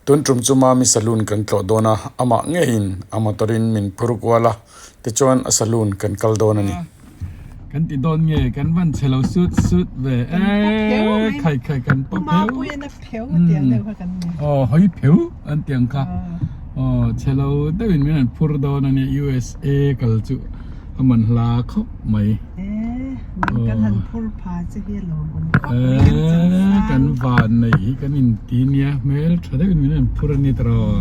Tun tum chu Mami saloon kan tlawh dawn a, amah ngeiin a motor in min phur kual a, tichuan a saloon kan kal dawn a ni. Kan ti dawn nge kan van chhe lo sut sut ve e khai khai kan pawp pheu aw hawi pheu an ti ang kha aw chhe lo deuhin min han phur dawn a nia USA kal chu a man hla khawp mai. Kan van nei hi kan in ti nia hmel tha deuhin min han phur a ni tawh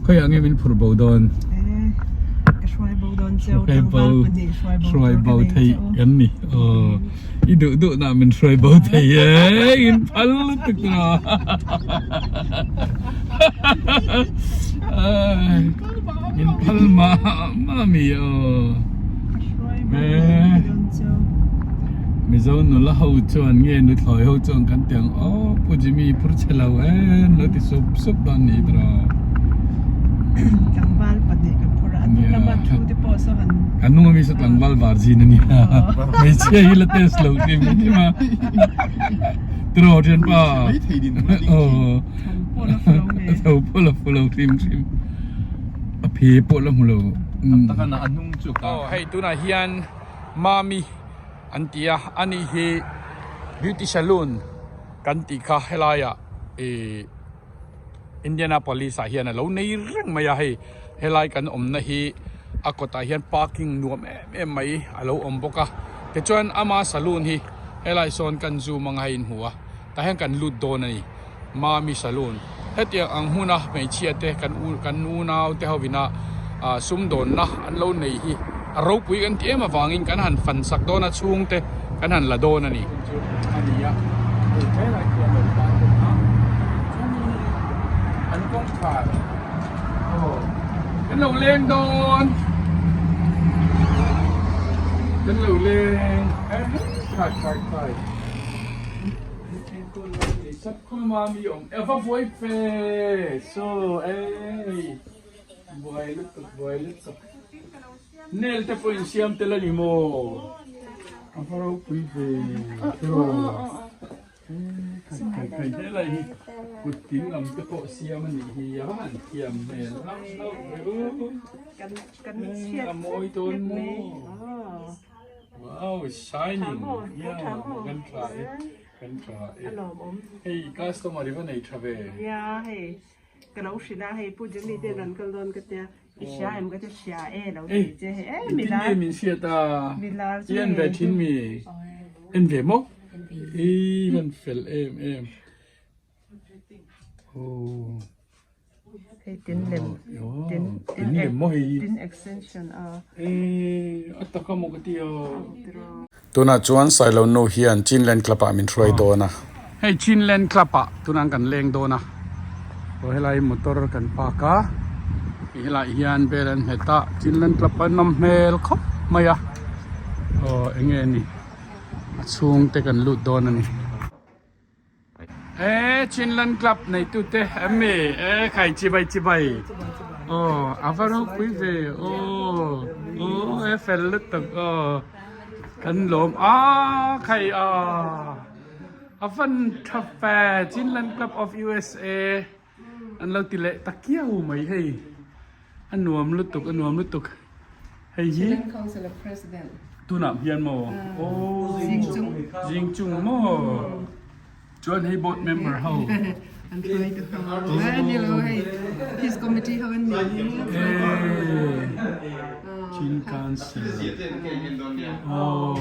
khawiah nge min phur bo dawn hruai bo theih kan ni aw i duh duh nah min hruai bo thei e in phal lutuk tawh in phal mah mah mi aw. Mizo nula ho chuan nge nuthlawi ho chuan kan ti ang aw Pu Jimmy phur chhe lo em lo ti sup sup dawn ni tawh Tlangval pahnih ka phur a, a hnung lama thu te pawh saw han Kan hnung ami saw tlangval var zin a nia hmeichhia hi la test lo hrim hrim a tiraw thianpa aw tho pawh la fu lo hrim hrim a phe pawh la hmu lo. Aw hei tunah hian Mami an ti a, ani hi beauty saloon kan tih kha helaiah ih Indianapolis ah hian a lo nei reng mai a hei helai kan awmna hi a kawtah hian parking nuam em em mai a lo awm bawk a tichuan ama saloon hi helai sawn kan zoom anga hei inhmu a tah hian kan lut dawn a ni. Mami Saloon. Hetiang ang hmuna hmeichhia te kan u kan unau te hovina ah sumdawnna an lo nei hi a ropui kan ti em avangin kan han fan sak dawn a chhung te kan han la dawn a ni. Chu a ni a, hei helai khi a lo tan bawk a, chuanin an kawngkhar aw kan lo leng dawn kan lo leng khai khai khai. Nail te pawh insiam tel a ni maw a va ropui ve helai hi kut tin lam te pawh siam a nih hi a va han thiam hmel hlauh hlauh ve u a mawi dawn maw. Wow, it's shining. Yeah, kan tha e. Kan tha e. Hei customer i va nei tha ve. Yeah, hei ka lo hrilh a, hei Pu Jimmy te rawn kal dawn ka tia. I hria em ka tia hria e lo ti che hei e milar. Engtin nge min hriat a? Milar chu. I en ve thin mi? En ve maw? I van fel em em. Hei tin lem tin tin lem maw hei tin extension a eh a taka maw ka ti a Tunah chuan Sailo nu hian Chinland Club ah min hruai dawn a. Hei Chinland Club ah tunah kan leng dawn a aw helai motor kan park a helai hian bel an nghet a Chinland Club a nawm hmel khawp mai a aw enge a ni a chhungte kan lut dawn a ni. E Chinland Club neitute em mi e khai chibai chibai aw a va ropui ve aw aw e fel lutuk aw kan lawm a khai a a van tha fe Chinland Club of USA an lo ti leh ta kiau mai hei a nuam lutuk a nuam lutuk hei hi tunah hian maw aw zing chung maw chuan hei board member ho an hruai tu ho a ni lo hei peace committee ho an ni Chin Council aw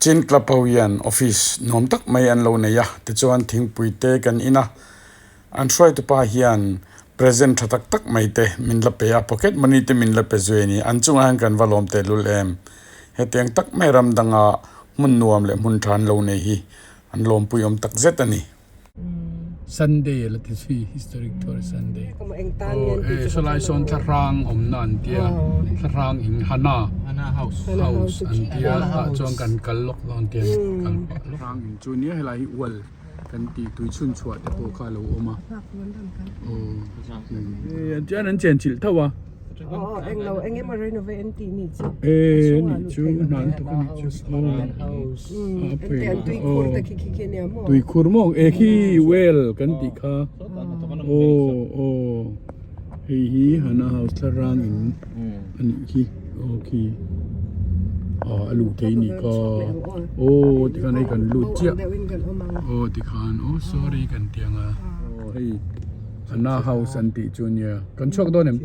Chin Club ho hian office nuam tak mai an lo nei a, tichuan thingpui te kan in a, an hruaitupa hian present tha tak tak mai te min la pe a, pocket money te min la pe zui a ni, an chungah hian kan va lawm tehlul em, hetiang tak mai ram danga hmun nuam leh hmun tha an lo nei hi an lawmpui awm tak zet a ni. Sunday a la ti zui historic tour Sunday aw e sawlai sawn thlahrang awmna an tia thlahrang in Hana house an tia tah chuan kan kal lawk dawn tia kal pah lawk thlahrang in chu nia helai hi ual kan tih tui chhun chhuah te pawh kha a lo awm a aw chuan an chenchilh tho a. Aw englo eng emaw renovate an tih nih chu. E nih chu hna an thawk a nih chu Ente an tuikhur te khi khi khi ania maw? Tuikhur maw e khi well kan tih kha aw aw hei hi Hana house thlarang in a nih khi aw khi ah a luh theih nih kha aw tikhan hei kan lut chiah aw tikhan aw sorry kan ti ang a aw hei Hana house an tih chu ania kan chhuak dawn em?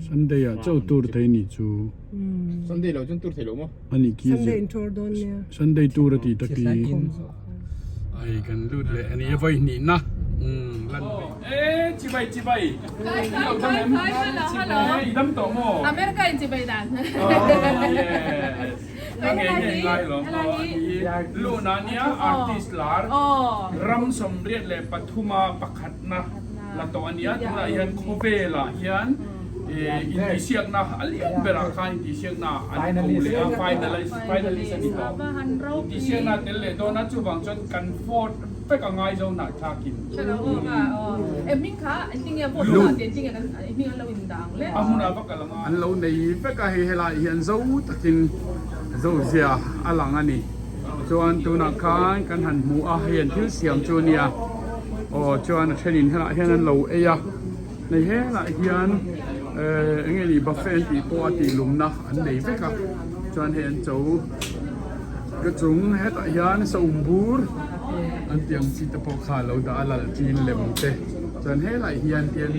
Sunday ah chauh tur thei nih chu. Sunday lo chuan tur thei lo maw? Ani khi Sunday in tour dawn nia. Sunday tour a ti tak i. Ai kan lut leh ani a vawi hnih na. Lan ve. E chibai chibai. Kai kai kai kai hello hello. I dam tawh maw? America in chibai dan. Yes. Ka nge nge ngai lo maw? Luna nia artist lar ram 83 a pakhatna la tawh a nia. Tunah hian khawvelah hian intihsiakna a lian berah khan intihsiakna an ko leh a, finalist finalist a ni tawh. Intihsiakna a tel leh dawn a, chuvang chuan kan vote vek a ngai zo hnahthlakin. A hmunah va kal ang a. An lo nei vek a, hei helaiah hian zo takin zo zia a lang a ni. Chuan tunah khan kan han hmu a, hei an thil siam chu a nia. Aw chuan a thenin helaiah hian an lo ei a, hei helaiah hian ehh eng nge ni buffet an tih pawh a tih lumna an nei vek a, chuan hei an cho ka chung hetah hian saum bur an tih ang chi te pawh kha a lo dah a lal chin lem te chuan helaiah hian tian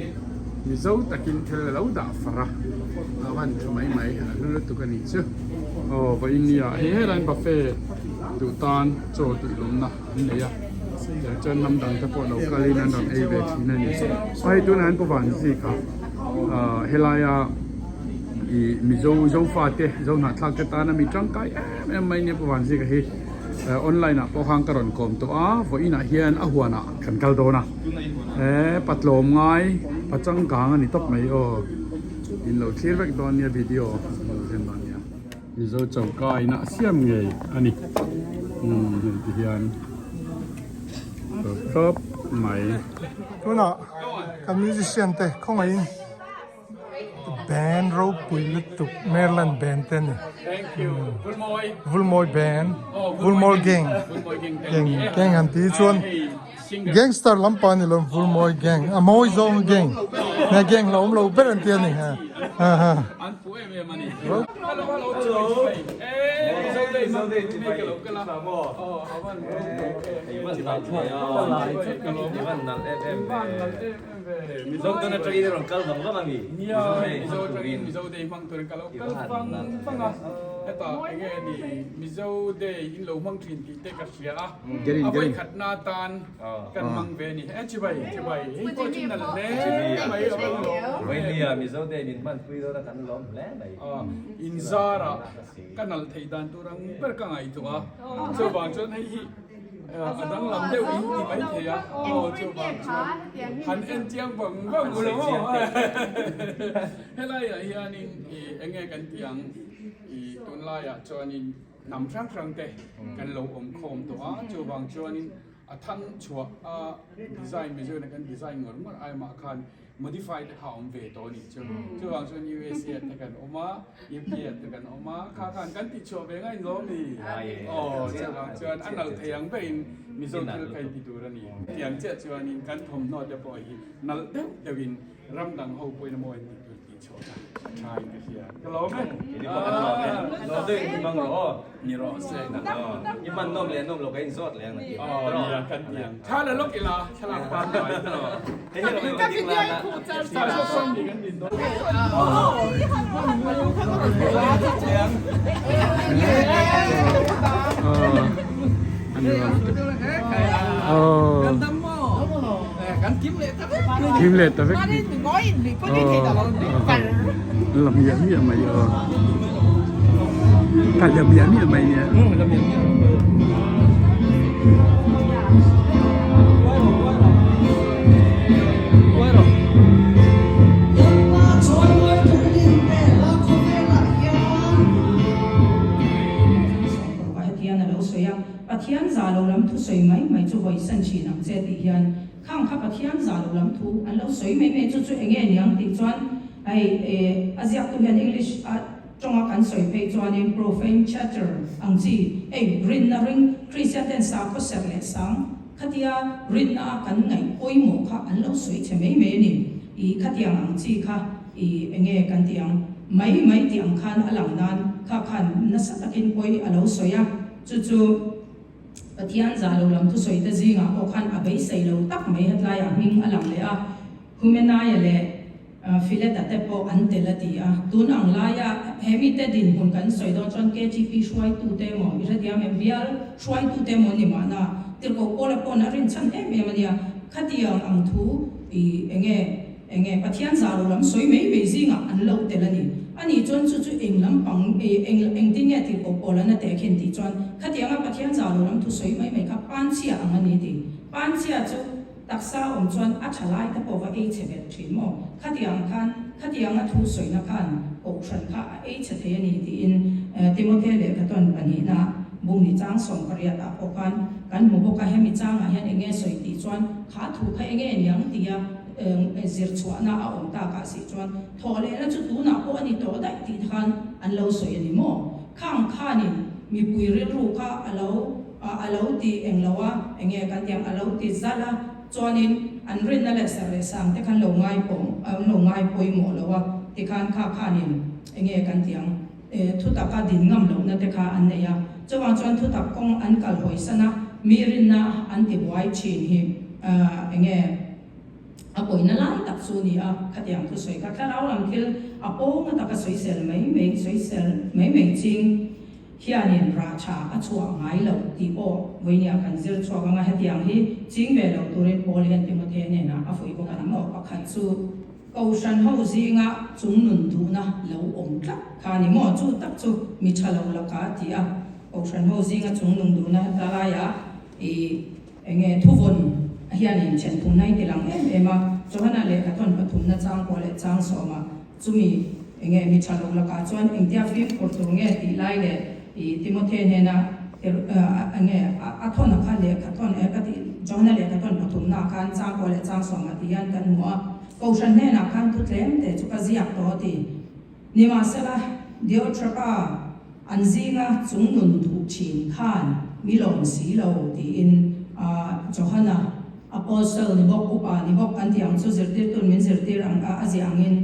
mizo takin thil a lo dah far a, a van tha mai mai a hlu lutuk a nih chu aw vawiin nia hei helaiin buffet duh tan chaw tih lumna. an nei a tiang chuan hnam dang te pawh lo kalin an rawn ei ve thin a ni aw hei tunah hian Pu Vanzik a ah helaia ih Mizo Zofa te Zo hnahthlak te tana mi tangkai em em mai nia Pu Vanzik a hi online ah pawh khan ka rawn kawm tawh a vawiinah hian a huanah kan kal dawn a he patlawm ngai pa changkang a ni tawp mai aw in lo thlir vek dawn nia video in lo en dawn nia. Mizo choka inah siam ngei a ni. Umm hei ti hian tawp mai. Tunah kan musician te khawngaihin band ropui lutuk Maryland band te a ni. Vulmawi band Vulmawi gang gang gang han tih hi chuan gangster lampang a ni lo Vulmawi gang a mawi zawng gang gang hlauhawm lo ber an ti a ni. em a ni. Hello hello hello Mizo day in lo hmang thin tih te ka hria a a vawi khatna tan kan hmang ve a ni e chibai chibai hei pawh chu nalh hle mai a va lawm Vainia Mizo day min hman pui dawn a kan lawm hle mai in zara ka nalh theih dan tur ang ber ka ngaihtuah a chuvang chuan hei hi a danglam deuh in ti mai thei a aw chuvang chuan han en chiang vang vang u lo maw helaiah hianin eng nge kan tih ang ih tunlaiah chuanin hnam hrang hrang te kan lo awm khawm tawh a chuvang chuanin a thang chhuah a design Mizo in kan design ngawr ngawr ai mah khan modify te kha awm ve tawh a nih chu chuvang chuan USA ah te kan awm a UK ah te kan awm a kha khan kan tih chhuah ve ngain lawm ni aw chuvang chuan a nalh thei ang berin Mizo thil kha in ti tur a ni tiang chiah chuanin kan thawmhnaw te pawh hi nalh deuh deuhin ram dang ho pawhin a mawi an tih tur tih chhuah kha a tha in ka hria ka lawm e Kei pawh kan lawm e lawm deuh in hmang rawh aw ni rawh se i hman nawm leh nawm lo ka inzawt leh ang aw nia kan ti ang thla la lawk ila thlalak pan mai tawh hei hi rawh ka ding lan a Kim leh ta vek la miah miah mai aw ka la miah miah mai nia Hetian a lo sawi a, Pathian za lo lam thusawi mai mai chu vawisan thin ang che tih hian Khang kha Pathian zah lo lam thu an lo sawi mai mai chu chu enge niang tih chuan. Hei a ziaktu hian English a tawnga kan sawi phei chuanin profane chatter ang chi, ei rinna ring Kristian ten sakhaw serh leh sang khatia rinna a kan ngaih pawimawh kha an lo sawi chhe mai mai a ni. I khatiang ang chi kha i enge kan tih ang mai mai tih ang khan a lang nan kha khan nasa takin pawi a lo sawi a, chu chu Pathian zah lo lam thusawi te zingah pawh khan a beisei lo tak mai hetlaiah hming a lang leh a. Humenaia leh Phileta te pawh an tel a ti a. Tun ang laia he mite dinhmun kan sawi dawn chuan KTP hruaitute emaw, i hrethiam em, bial hruaitute emaw ni mahna tirhkoh Paula pawn a rinchhan em em a nia. Khatiang ang thu i enge enge Pathian zah lo lam sawi mai mai zingah an lo tel a ni. Ani chuan chu chu eng lampang eng engtin nge tirhkoh Paula'n a tehkhin tih chuan khatianga Pathian zah lo lam thu sawi mai mai kha panchhia ang a ni ti. Panchhia chu Taksa awm chuan a tha lai te pawh va ei chhe belh thin maw? Khatiang khan, khatianga thu sawina khan kohhran kha a ei chhe thei a ni tiin Timothy lehkha tawn pahnihna bungni chang 18 ah pawh khan kan hmu bawk a, hemi changah hian enge sawi tih chuan kha thu kha enge niang tia zir chhuahna a awm takah si chuan thawh lehna chu tunah pawh a ni tawh daih tih khan an lo sawi a ni maw? Khang khanin mipui rilru kha a lo A a lo ti eng lo a, enge kan tiang a lo ti zalh a, chuanin an rinna leh serh leh sang te khan lo ngai pawh an lo ngai pawimawh lo a, tikhan kha khanin enge kan tiang thutak a din ngam lohna te kha an nei a, chuvang chuan thutak kawng an kal hawisan a, mi rinna an ti buai thin hi enge a pawina lai tak chu ni a, khatiang thusawi kha thlarau lam thil a pawnga taka sawisel mai mai sawisel mai mai ching. Hianin rah tha a chhuah ngai lo tih pawh vawinia kan zir chhuak ang a, hetiang hi ching ve lo turin Paul hian Timothea hnenah a fuih bawk a ni maw? Pakhat chu Kohhran ho zinga chungnun duhna lo awm tlat kha a ni maw? Chu tak chu mi tha lo laka a ti a, Kohhran ho zinga chungnung duhna heta laiah i enge thuvawn hianin then thumna i ti lang em em a, Johana lehkha thawn pathumna chang pawh leh chang sawmah Chumi enge mi tha lo lakah chuan engtia fimkhur tur nge tih lai leh i Timothy hnena enge a thawn a kha lehkha thawn e ka tih Johana lehkha thawn pathumna ah khan changkua leh changsawmah ti hian kan hmu a, Kohhran hnenah khan thu tlem te chu ka ziak tawh a ti. Nimahsela, Diotrepha an zinga chungnun duh thin khan mi lawm si lo tiin Johana Apostle ni bawk, upa ni bawk kan tih ang chu zirtirtu'n min zirtir ang a, a ziah angin.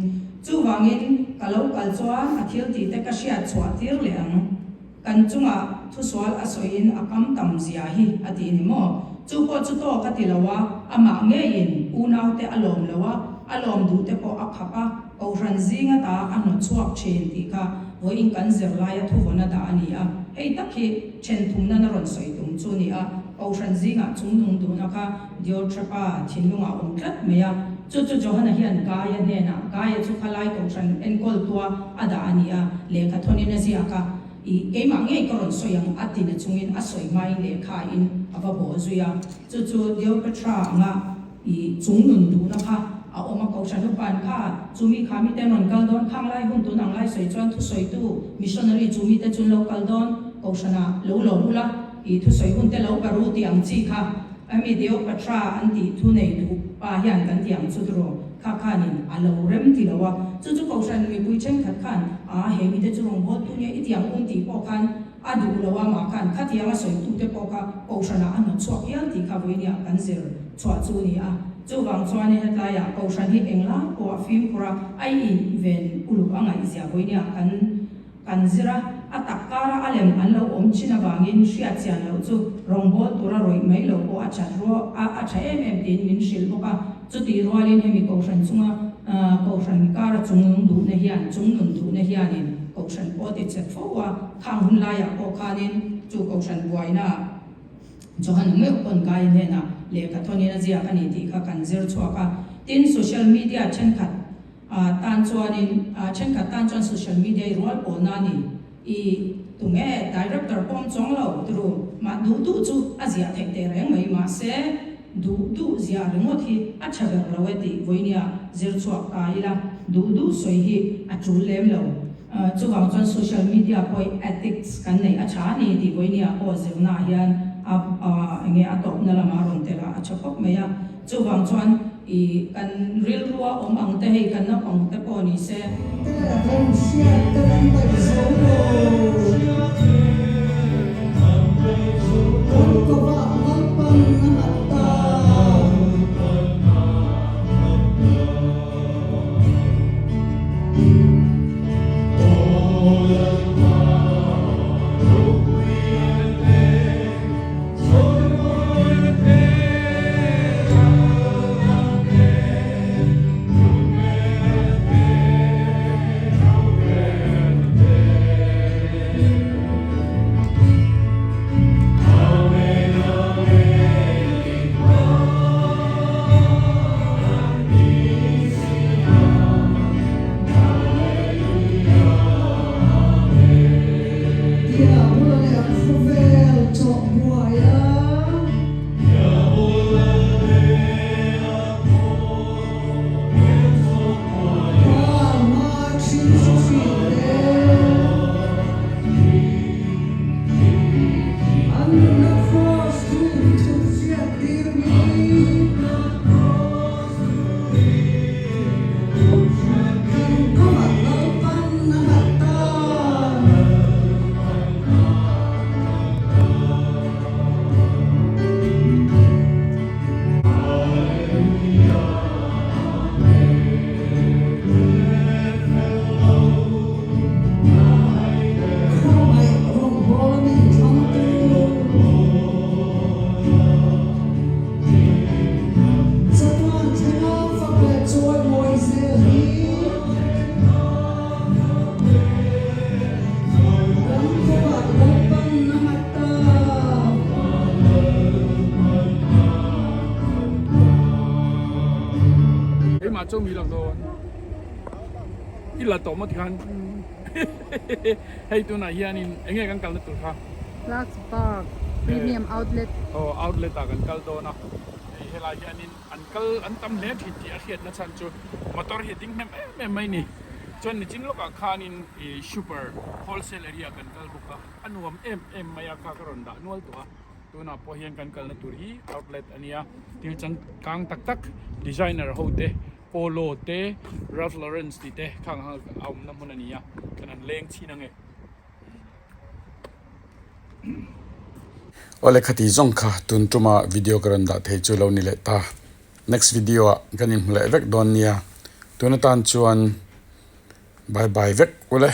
Chuvangin, ka lo kal chuan a thil tih te ka hriat chhuah tir leh ang. Kan chungah thusual a sawiin a kam tam zia hi a ti ni maw? Chu pawh chu tawk a ti lo a, amah ngeiin unaute a lawm lo a, a lawm duh te pawh a khap a, Kohhran zinga ta a hnawt chhuak thin tih kha vawiin kan zirlaia thuvawn a dah a ni a, hei tak hi then thum nana rawn sawi tum chu a ni a, Kohhran zingah chungnung duhna kha Diotrepha thinlungah awm tlat mai a, chu chu Johana hian Gaia hnenah, Gaia chu khalai Kohhran enkawltua a dah a ni a, lehkha thawnin a ziak a, I keimah ngei ka rawn sawi ang a ti na chungin a sawi hmain lehkhain a va bawh zui a, chu chu Diopetra anga I chungnun duhna kha a awm a, Kohhran upan kha chu mi kha mite an rawn kal dawn, khang lai hun tun ang lai sawi chuan thusawitu missionary chu mite chu an lo kal dawn, Kohhranah lo lawm ula, i thusawi hun te lo baru tih ang chi kha ami Deopatra an tih thu nei duh pa hian kan tih ang chu tiraw kha khanin a lo rem ti lo a, chu chu Kohhran mipui thenkhat khan a he mite chu rawngbawltu nia i tih ang um tih pawh khan A duh lo a mah khan khatianga sawitute pawh kha Kohhranah a hnawt chhuak hial tih kha vawinia kan zir chhuah chu a ni a. Chuvang chuanin hetlaiah Kohhran hi englai pawh a fimkhur a, a inven uluk a ngaihzia vawinia kan kan zir a. A tak kara a lem an lo awm thin avangin hriat chian loh chu rawngbâwl tura rawih mai lo pawh a that ruah a, a tha em em tiin min hrilh bawk a. Chutih rualin hemi Kohhran chunga Kohhran kara chungnung duhna hian, chungnun duhna hianin Kohhran pawh a ti chep fo a, khang hun laiah pawh khanin chu Kohhran buaina Johana meuh pawn Gaia hnenah lehkha thawnin a ziak a ni tih kha kan zir chhuak a. Tin, social media thenkhat tan chuanin, thenkhat tan chuan social media i rual pawlna a ni. I tunge director pawm chuang lo turu mah duh duh chu a ziah theih teh reng mai mahse duh duh ziah ringawt hi a tha ber lo e tih vawinia zir chhuak ta ila duh duh sawi hi a tul lem lo. Chuvang chuan social media pawh ethics kan neih a tha a ni tih vawinia pawh zirna ah hian a enge a tawpna lamah a rawn tel a a tha khawp mai a. Chuvang chuan. I kan rilrua awm ang te hei kan naupang te pawh ni se. Keimah chu mi lak dawn i la tawh maw tikhan hei tunah hianin eng nge kan kalna tur kha Lux Park Premium Outlet aw outlet ah kan kal dawn a hei helai hianin an kal an tam hle thin tih a hriatna chhan chu motor hi a ding hnem em em mai ni chuan nichin lawkah khanin ih super wholesale area kan kal bawk a a nuam em em mai a kha ka rawn dah nual tawh a tunah pawh hian kan kalna tur hi outlet a nia thil changkang tak tak designer ho te polo te Ralph Lauren tih te khang a awmna hmun a ni a kan han leng chhin ange. Awle khati zawng kha tun tuma video ka rawn dah thei chu lo ni leh ta. Next video ah kan inhmu leh vek dawn nia. Tun atan chuan bye bye vek ule.